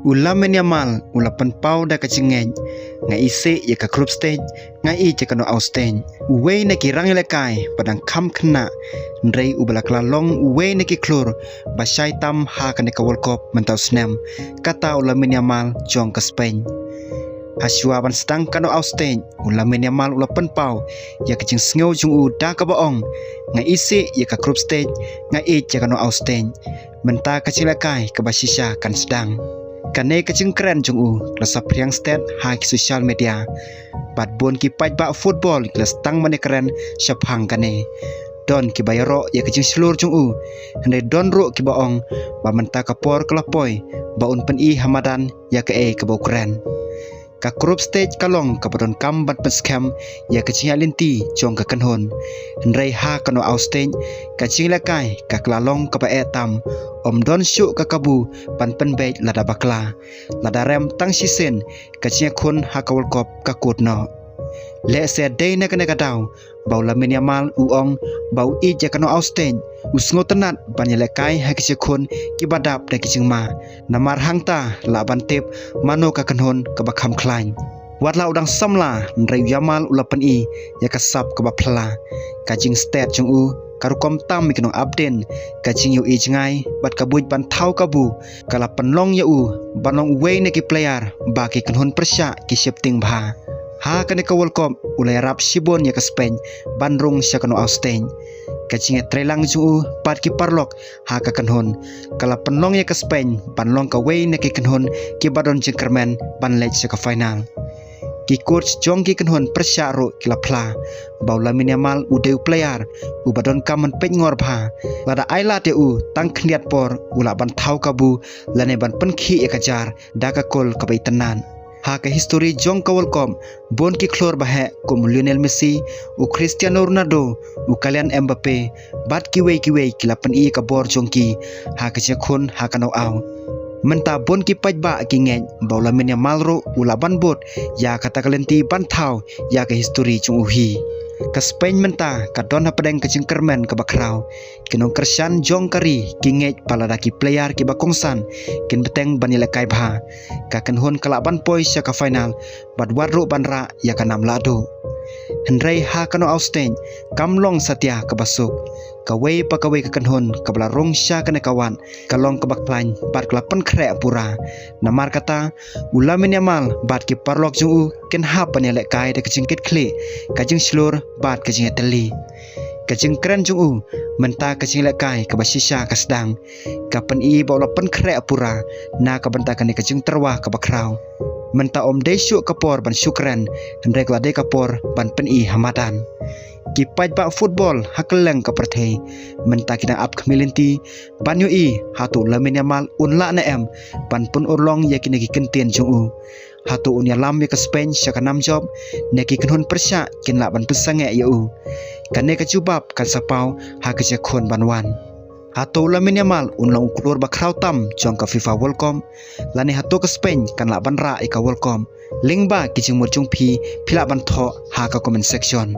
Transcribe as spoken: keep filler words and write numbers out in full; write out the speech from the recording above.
U Lamine Yamal u la pynpaw da ka jingngeit. Nga isih ïa ka group stage, nga ïeit ïa ka knockout stage. Uwei na ki rangïalehkai ba dang kham khynnah, hynrei uba la kylla long uwei na ki khlur ba shai tam ha kane ka World Cup mynta u snem, kata u Lamine Yamal jong ka Spain. Hashwa ban sdang ka knockout stage, u Lamine Yamal u la pynpaw ïa ka jingsngew jong u da kaba ong, nga isih ïa ka group stage, nga ïeit ïa ka knockout stage. Mynta ka jinglehkai kaba shisha kan sdang. Kane ka jingkren jong u ka la saphriang stet ha ki social media. Bad bun ki paidbah football ki la sdang ban ïakren shaphang kane. Don kiba ïaroh ïa ka jingshlur jong u, hynrei don ruh kiba ong ba mynta ka por ka la poi ba un pyni ha madan ïa kaei kaba u kren. Ka group stage ka long kaba donkam ban pynskhem ïa ka jingïaid lynti jong ka kynhun. Hynrei ha ka knockout stage, ka jinglehkai ka la long kaba eh tam. Ym don shuh ka kabu ban pynbeit lada bakla. Lada rem tang shisien, ka jingïakhun ha ka World Cup ka kut noh. Lehse dei na kane ka daw ba u Lamine Yamal u ong ba u ïeit ïa ka knockout stage, u sngewtynnat ban ïalehkai ha ki jingïakhun kiba dap da ki jingma. Namar hangta lah ban tip mano ka kynhun kaba kham khlaiñ. Wat la u dang samla, hynrei u Yamal u la pyni ïa ka sap kaba phylla. Ka jingstet jong u ka rukom tam ïa ki nongap dien, ka jingïohi jngai bad ka buit ban thaw kabu ka la pynlong ïa u ban long uwei na ki player ba ki kynhun pyrshah ki sheptieng bha. Ha kane ka World Cup u la ïarap shibun ïa ka Spain ban rung sha ka knockout stage. Ka jingïatreilang jong u bad ki paralok ha ka kynhun ka la pynlong ïa ka Spain ban long kawei na ki kynhun kiba don jingkyrmen ban leit sha ka final. Ki coach jong ki kynhun pyrshah ruh ki la phla ba u Lamine Yamal u dei u player uba donkam ban peitngor bha. Lada ai lad ïa u tang khyndiat por, u lah ban thaw kabu lane ban pynkhih ïa ka jar da ka kol kaba itynnad. Ha ka histori jong ka World Cup, bun ki khlur ba heh kum u Lionel Messi, u Cristiano Ronaldo, u Kylian Mbappe bad kiwei kiwei ki la pyni ïa ka bor jong ki ha ka jingïakhun ha ka knockout. Mynta bun ki paidbah ki ngeit ba u Lamine Yamal ruh u lah ban bud ïa kata ka lynti ban thaw ïa ka histori jong u hi. Ka Spain mynta ka don hapdeng ka jingkyrmen kaba khraw. Ki nongkyrshan jong ka ri ki ngeit ba lada ki player kiba kongsan kin bteng ban ïalehkai bha, ka kynhun ka lah ban poi sha ka final bad wat ruh ban rah ïa ka nam lahduh. Hynrei ha ka knockout stage kam long satia kaba suk. Kawei pa kawei ka kynhun kaba la rung sha kane ka wad ka long kaba khlaiñ bad ka la pynkhreh pura. Namar kata, u Lamine Yamal bad ki paralok jong u kin hap ban ïalehkai da ka jingkitkhlieh, ka jingshlur bad ka jingïatylli. Ka jingkren jong u, mynta ka jinglehkai kaba shisha ka sdang. Ka pyni ba u la pynkhreh pura na ka bynta kane ka jingtyrwa kaba khraw. Mynta ym dei shuh ka por ban shu kren, hynrei ka la dei ka por ban pyni ha madan. Ki paidbah football ha kylleng ka pyrthei mynta ki dang ap khmih lynti ban ïohi hato u Lamine Yamal un lah ne em ban pynurlong ïa kine ki kyntien jong u. Hato un ïalam ïa ka Spain sha ka nam jop, ne ki kynhun pyrshah kin lah ban pynsangeh ïa u. Kane ka jubab kan sa paw ha ka jingïakhun ban wan. Hato u Lamine Yamal un long u khlur ba khraw tam jong ka FIFA World Cup, lane hato ka Spain kan lah ban rah ïa ka World Cup? Lyngba ki jingmut jong phi, phi lah ban thoh ha ka comment section.